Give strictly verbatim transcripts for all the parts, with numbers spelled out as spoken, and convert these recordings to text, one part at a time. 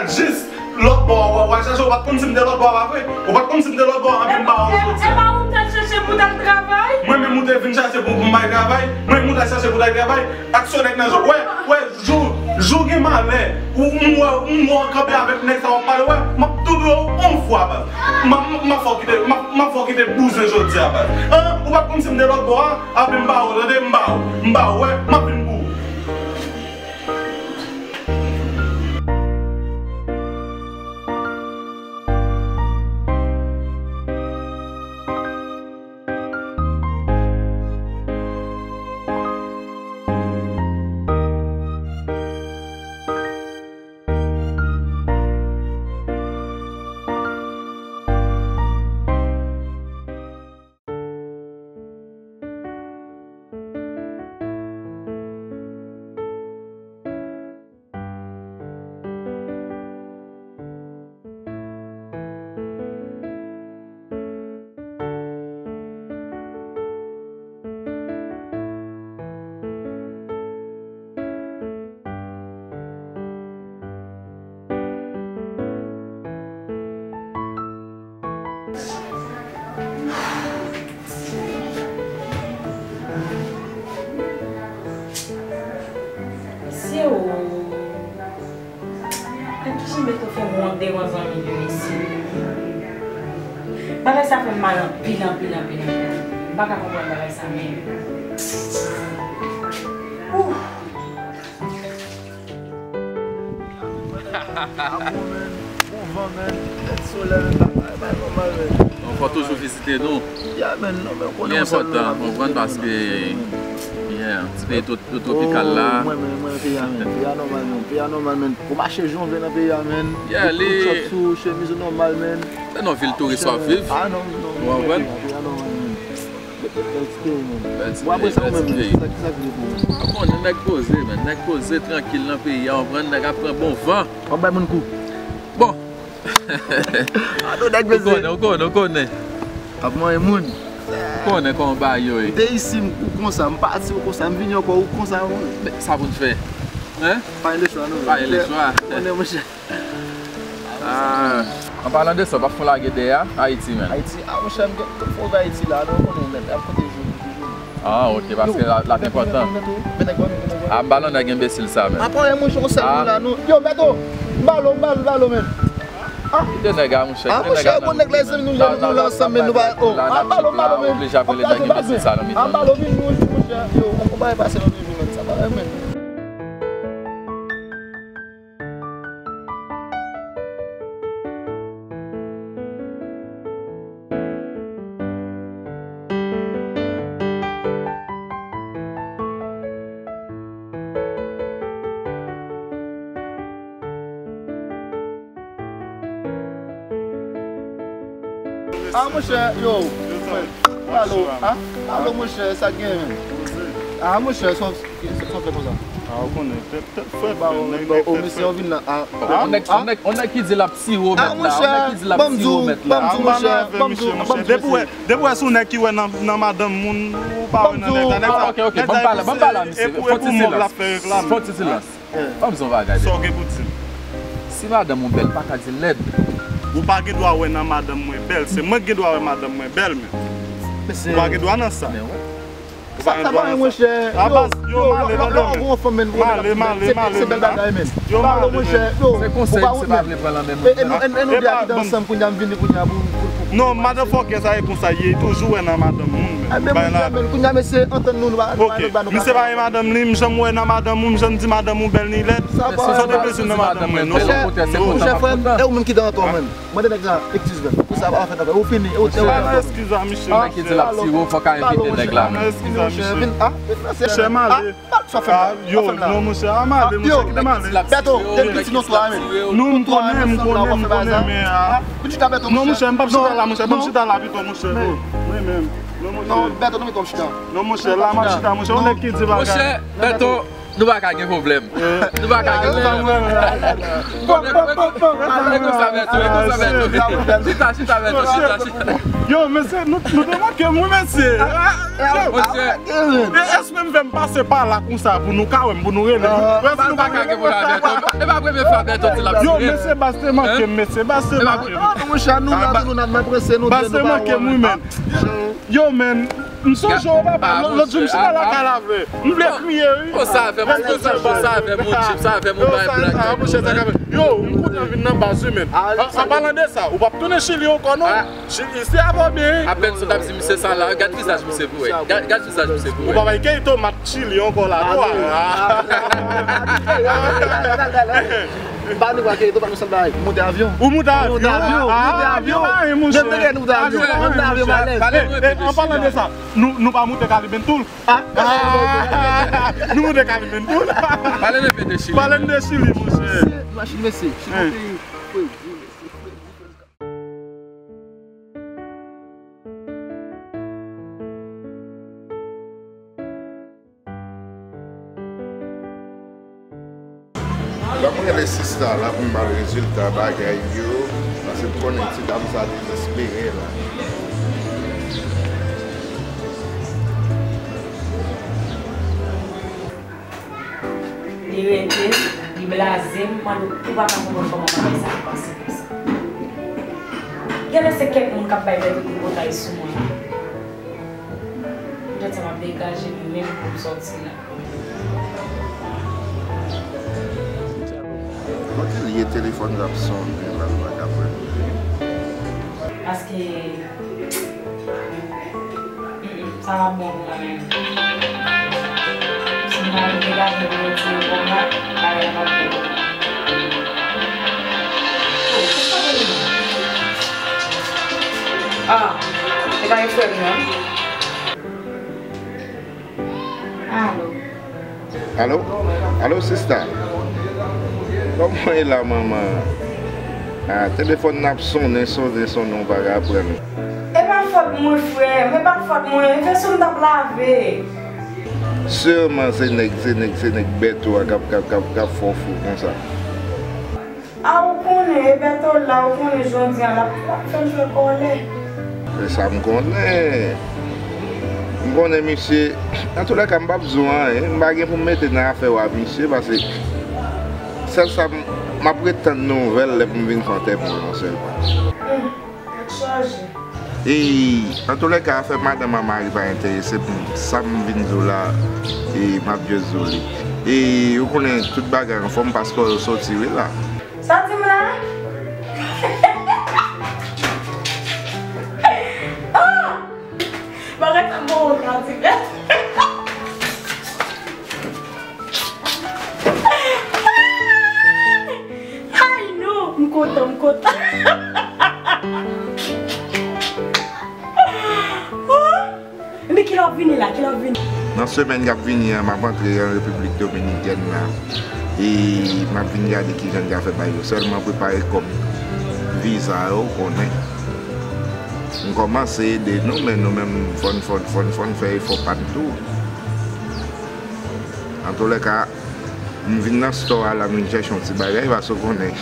Jis lòt bò a, w al chache, ou pa t konn si m te lòt bò a, pa vre? Ou pa t konn si m te lòt bò a, anben m ba ou jodi a. E pa ou m t al chache pou w t al travay? Mwen menm ou te vin chache pou, pou m bay travay? Mwen menm ou t al chache pou w t al travay? Ak se nèg nan je w. Wè, wè, jou, jou gen malè. Ou, m wè, m wè w kanpe avèk nèg sa w ap pale, wè, m ap double w yon fwa, baz. M ap, m ap fè w kite, m ap, m ap fè w kite bouzen jodi a, baz. An, ou pa t konn si m te lòt bò a? Anben m ba ou, tande, m ba ou. M ba ou, wè, m ap vin pou ou. Se ou. Mwen toujou mete w fè m wont devan zanmi m yo, mesye. Bagay sa fè m mal anpil, anpil, anpil, anpil. M pa ka konprann bagay sa menm. Ouh. Bon van, man. Tèt solèy, man. Pa, pa, pa nòmal, man. Bon, fò toujou vizite nou. Ya, man, non, men konnen yon sèl nèg ap vizite nou, man. Li enpòtan, konprann, paske, yeah, ti peyi twopikal la. Oh, mwen, mwen, mwen, peyi a, man. Peyi a nòmal, man. Peyi a nòmal, man. Ou mache jan w vle nan peyi a, man. Yeah, li. Ou chòp sou chemiz ou nòmal, man. Se nan vil touris w ap viv. Ah, non, non, non, peyi a nòmal, man. Bèl ti peyi, man. Bèl ti peyi, bèl ti peyi. Bon, apre sa, ou menm, sa, sa ki vle pou ou? Ou konnen nèg poze, man. Nèg poze, trankil nan peyi a, w konprann, nèg ap pran bon van. W ap bay moun kou. Bon. A, non, nèg bezwen. Ou konnen, ou konnen, ou konnen. Ap manyen moun. Ou konnen kòman bagay yo ye. M te isi, m, ou konsa, m pati, ou konsa, m vini ankò, ou konsa, ou. Men, sa pou n fè? Hein? Pa gen lechwa, non. Pa gen lechwa. Konnen, monchè. Ah, an palan de sa, w pa fon lage dèyè Ayiti, man. Ayiti, ah, monchè, m gen tout fòs Ayiti la, non, ou konnen, men, ap kote jou, jou, jou. Ah, ok, paske la, la te enpòtan. Ah, m pa nan nèg enbesil sa, men. Apa, yon mouche, yon sèl moun la, nou. Yo, Bèto, m balo, m balo, m balo, men. Ah. Kite nèg la, monchè. Ah, monchè, bon, nèg la, zanmi nou, nou la ansanm, men nou pa, oh, ah, m balo, m balo, men. Oblije ap rele nèg enbesil sa nan mitan. Ah, m balo, vin nou, monchè. Yo, on bagay pase nan vi, men. Sa pa, men. Ah, monchè, yo. Alo, ah? Alo, monchè, sa k genyen? Ah, monchè, sa w fè konsa? Ah, ou konnen, tèt, tèt frèt, men, nèg, nèg tèt frèt. Ba, o, misye, ou vin nan, ah, ah, on nèg, on nèg ki di l ap tire w mèt la, on nèg ki di l ap tire w mèt la. Ban m di w, ban m di w, monchè, ban m di w, monchè. Depi w wè, depi w wè se yon nèg ki wè nan, nan madanm moun, ou pa wè nan nèg la, nèg sa, nèg sa, e pou, e pou mòg l ap fè reklam. Fò ti silans. Ban m di w yon bagay. Sa w gen pou di m? Si madanm ou bèl, pa ka di l lèd. Ou pa gen dwa wè nan madanm mwen bèl. Se mwen ki gen dwa wè madanm mwen bèl, men. Ou pa gen dwa nan sa. Ou pa gen dwa nan sa. Sa pa yon, monchè. Yo, yo, yo, yo, yo, yon fanm, men. Male, male, male, male. Yo, male, monchè. Yo, se konsèy, misye pa vle pran nan men moun. E nou, e nou de a kite ansanm, kounye a m vini, kounye a pou, pou, pou. Non, madanm fòkè sa e konsa ye, toujou wè nan madanm moun, men. Bay la. Kounye a, mesye, antann nou, nou pa, nou pa, nou pa. Misye pa gen madanm li, m janm wè nan madanm ou, m janm di madanm ou bèl ni lèd. Sa pa. Sa w te bezwen nan madanm mwen, non. Monchè, frè m, e ou menm ki dan antò, menm. Mande nèg sa, eskiz, menm. Pou sa pa fèt ankò. Ou fini, ou te. Eskiz a misye. Nèg ki di l ap tire w, fòk a envite nèg la, menm. Eskiz a misye. Monchè, m ale. Sa fè m la. Yo, non, monchè, a m ale, monchè, kite m ale. Bèto, te m di non swa, men. Non, m konnen, m konnen, m konnen, men, a. Non, monchè, m p ap chita la, monchè, ban m chita la pito, monchè. Mwen menm. Non, monchè. Non, Bèto, non, mete w chita. Non, monchè, la m ap chita, monchè, yon nèg ki di bagay. Monchè, Bèto. Nou pa ka gen pwoblèm. Nou pa ka gen pwoblèm. Pwoblèm, e konsa, Bèto, e konsa, Bèto. Chita, chita, Bèto, chita, chita. Yo, mesye, nou, nou te manke m, wi, mesye. Yo, mesye. E èske m fè m pase pa la konsa pou nou ka wè m, pou nou rele m? Wè si nou pa ka gen pwoblèm avè Bèto. E pa premye fwa Bèto di l ap sirèt. Yo, mesye, baz te manke m, mesye, baz te manke m. Monchè, nou la, nou nan prese, nou baz te manke m, wi, men. Yo, men, m sonje w, papa, lòt jou m chita lakay la vre. M vle kriye, wi. Konsa avè m, konsa avè m, yon chip, sa avè m, yon bay blag. Yo, m kontan vin nan baz, wi, men. An palan de sa, ou p ap tounen Chili ankò, non? Chili, se avè w byen. Apèn sot ap di misye sa la, gad vizaj misye pou wè. Gad, gad vizaj misye pou wè. Ou pa bay kèy tomat Chili ankò la, non? Ba nou pa kèy tomat, nou sanble moute avyon. Ou moute avyon? Moute avyon, moute avyon. Menm dèyè nou moute avyon. Moute avyon, malèz. An palan de sa, nou, nou pa moute Kalimentoul? Nou moute Kalimentoul? Pale n enpe de Chili. Pale n de Chili, monchè. Machin, mesye, Chili, yon peyi fredi, mesye, fredi, fredi. Ban mwen rele sista la pou m ba l rezilta bagay yo, paske m konnen ti dam sa dezespere la. Li rete, li blaze m, m mande w, ou pa ka konprann kòman bagay sa ap pase konsa. Genlè se kèk moun k ap bay Bèto tripotay sou mwen. M gentan m ap degaje m menm pou m sòti la. Kote l ye? Telefòn l ap sonnen la, l pa ka pran li. Paske, mm, mm, sa pa bon pou mwen menm. Si m ta degaje m pou mwen tire kòb la, bagay la p ap bèl. Oh, kisa pou li? Ah, e pa gen frè m nan? Alo. Alo? Alo, sista? Kòman w ye la, manman? Ah, telefòn nan ap sonnen, sonnen, sonnen, w pa ka pran l. E pa fòt mwen, frè m, e pa fòt mwen, e veso m t ap lave. Sèman se nèg, se nèg, se nèg Bèto a k ap, k ap, k ap, k ap fè w fou konsa. A, ou konnen, e Bèto la, ou konnen jodi a, l ap, l ap fè m fè kòlè. Se sa m konnen. M konnen misye, antoulèka, m p ap di w anyen, m pa gen pou m mete nan afè w a misye, paske sèl sa m, m ap ret tann nouvèl lè pou m vin fè anterman an sèlman. Hmm, tèt chaje. E, antoulèka, afè madanm an mari pa enterese m, sa m vin di w la, e, m ap jis di w li. E, ou konnen tout bagay anfòm, paspò yo soti, wi, la. Sa w di m la? Ah! Bagay sa bon, w ka di. Ay, non, m kontan, m kontan. Oh! Men kilè w ap vini la? Kilè w ap vini? Nan semèn k ap vini an, m ap antre an Repiblik Dominikèn la. E m ap vin gade kijan n ka fè bay yo. Sèlman prepare kòb viza yo, konnen. M kòmanse ede nou, men nou menm, fò n, fò n, fò n, fò n fè efò pa n tou. Antoulèka, m vin nan store a la, m vin chèche yon ti bagay, paske w konnen,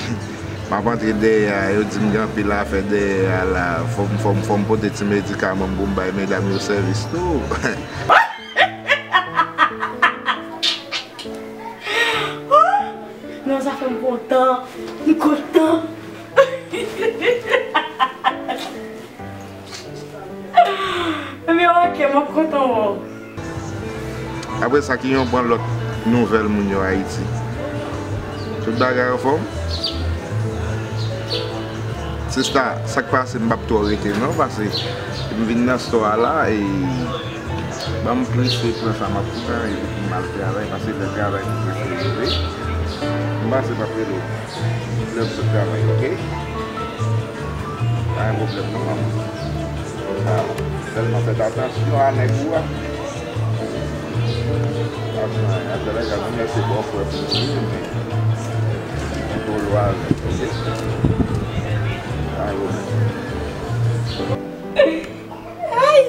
m ap antre dèyè a, yo di m gen anpil afè dèyè a la, fò m, fò m, fò m pote ti medikaman m pou m bay medam yo sèvis tou. Non, sa fè m kontan, m kontan. Ebyen, oke, m ap kontan wè w. Apre sa, ki yon pran lòt nouvèl moun yo Ayiti? Tout bagay anfòm? Sista, sa k pase, m p ap twò rete non, paske m vin nan store a la, e ban m prese pran sa m ap pran, epi pou m al travay, paske lè travay m prese rive. M pase, m ap rele w. Lè m sot travay, oke? Pa gen pwoblèm non, manman. Ah, sèlman fè atansyon a nèg ou a. Atansyon a, a travè sa, nou mèsi bò frè pou nou, wi, men. Ann pran lwa avè l, oke? Pa gen pwoblèm. Ay!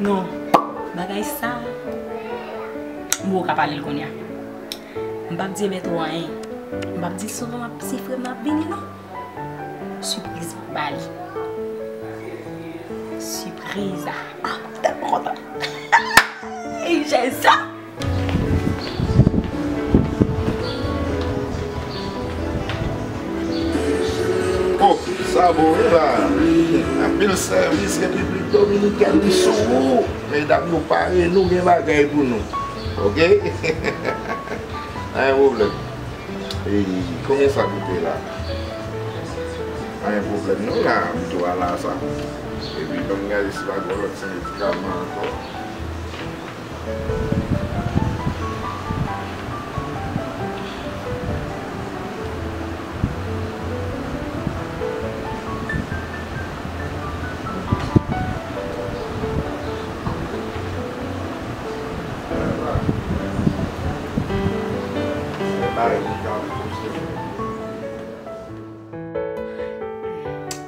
Non, bagay sa. Pale l kounye a. M p ap di Mèt ou anyen. M p ap di Soso m ap, se frè m nan ap vini non. Sipriz m ap ba li. Sipriz a. Ah, m tèlman kontan. Ey, Jezi! Oh, sa bon wi la. Anpil sèvis Repiblik Dominikèn li sou ou. Medam yo pare, nou gen bagay pou nou. Oke? Anyen pwoblèm. E konbyen sa koute la? Anyen pwoblèm non la, m tou ala sa. Epi ban m gade si pa gen lòt ti medikaman ankò.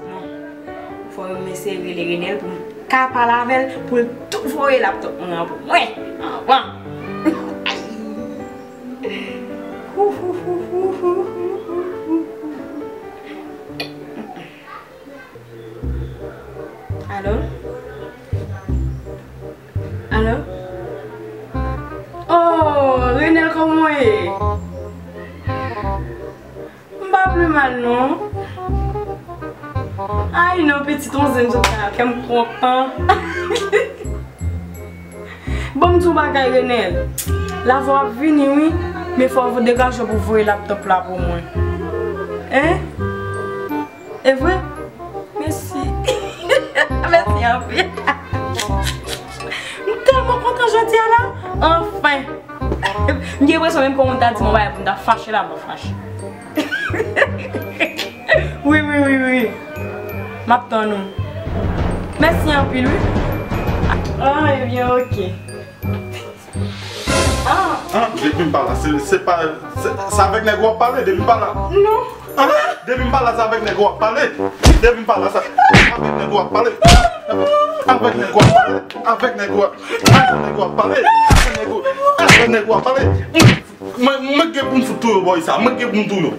Non. Fò m eseye rele Renel pou m ka pale avè l, pou l tou voye laptòp mwen an pou mwen. Anvan. Ay. Alo? Alo? Oh, Renel, kòman w ye? M pa pi mal non. Ay non, pitit, on zen sot la, kè m kontan. Bon, m di w bagay, Renel. Lavwa ap vini, wi. Men fò w degaje w pou voye laptòp la pou mwen. Hein? E vre? Mèsi. Mèsi anpil. M tèlman kontan jodi a la. Anfen. M gen enpresyon menm ke w ta di m yon bagay pou m ta fache la, m ap fache. Wi, wi, wi, wi. M ap tann ou. Mèsi anpil, wi. Ah, ebyen, oke. Ah. Ah, depi m pa la, se, se pa, se, se avèk nèg w ap pale, depi m pa la. Non. Ah, depi m pa la, se avèk nèg w ap pale. Depi m pa la, se avèk nèg w ap pale. Avèk nèg w ap pale. Avèk nèg w ap, avèk nèg w ap pale. Avèk nèg w, avèk nèg w ap pale. Mwen, mwen gen pou m fout tou yo, bòy sa. Mwen gen pou m tou yo.